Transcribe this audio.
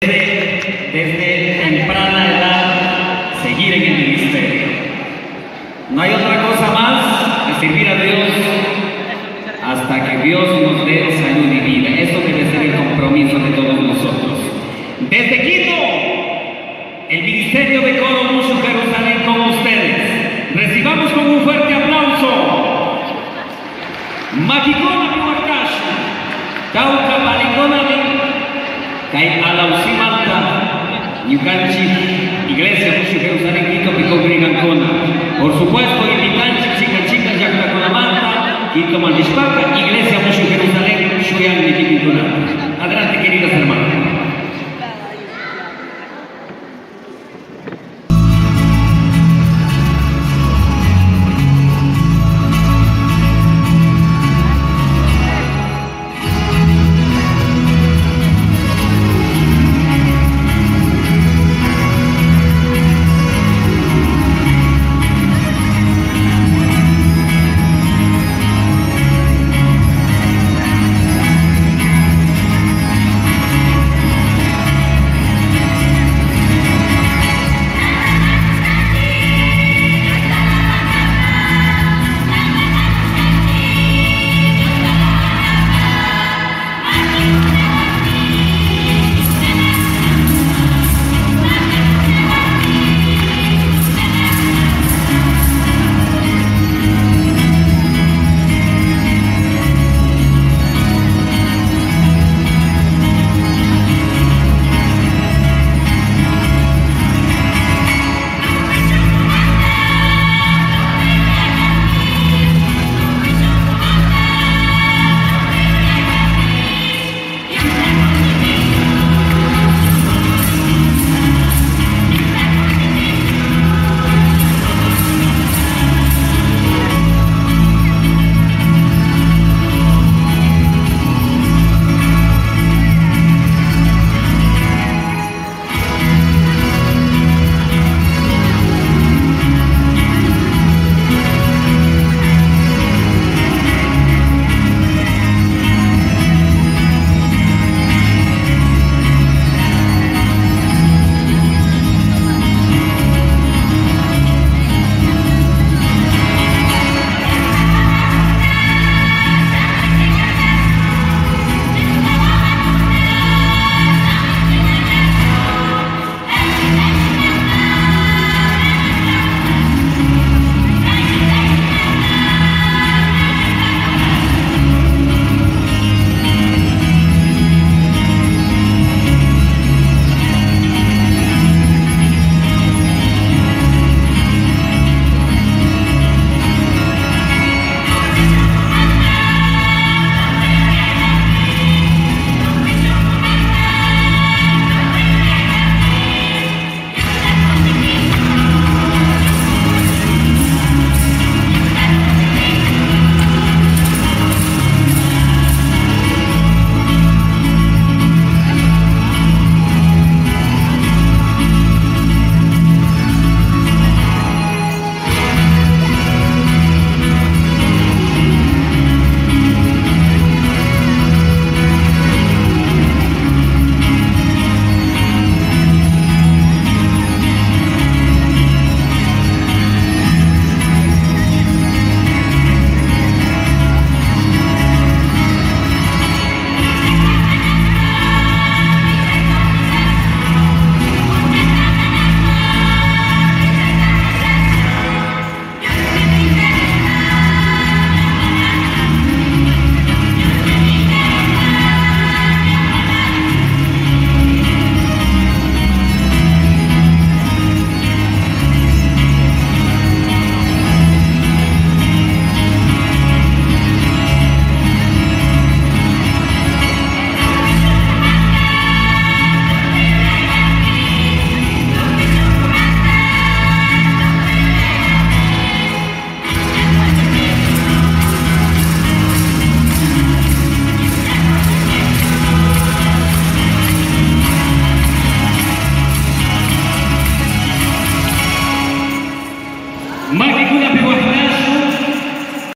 Desde temprana edad seguir en el ministerio. No hay otra cosa más que servir a Dios hasta que Dios nos dé salud y vida. Eso debe ser el compromiso de todos nosotros. Desde Quito, el Ministerio de Coro Mushuj Jerusalén con ustedes. Recibamos con un fuerte aplauso. Makikuna piwakashun, Tawka panikunami, kay Alausimanta, ñukanchik, Iglesia Mushuj Jerusalén Quito congregankuna. Por supuesto, invitanchik chica chica llaktakunamanta, Quito rishpaka, Iglesia Mushuj Jerusalén, shuyanmi kikinkunata. Adelante, queridas hermanas.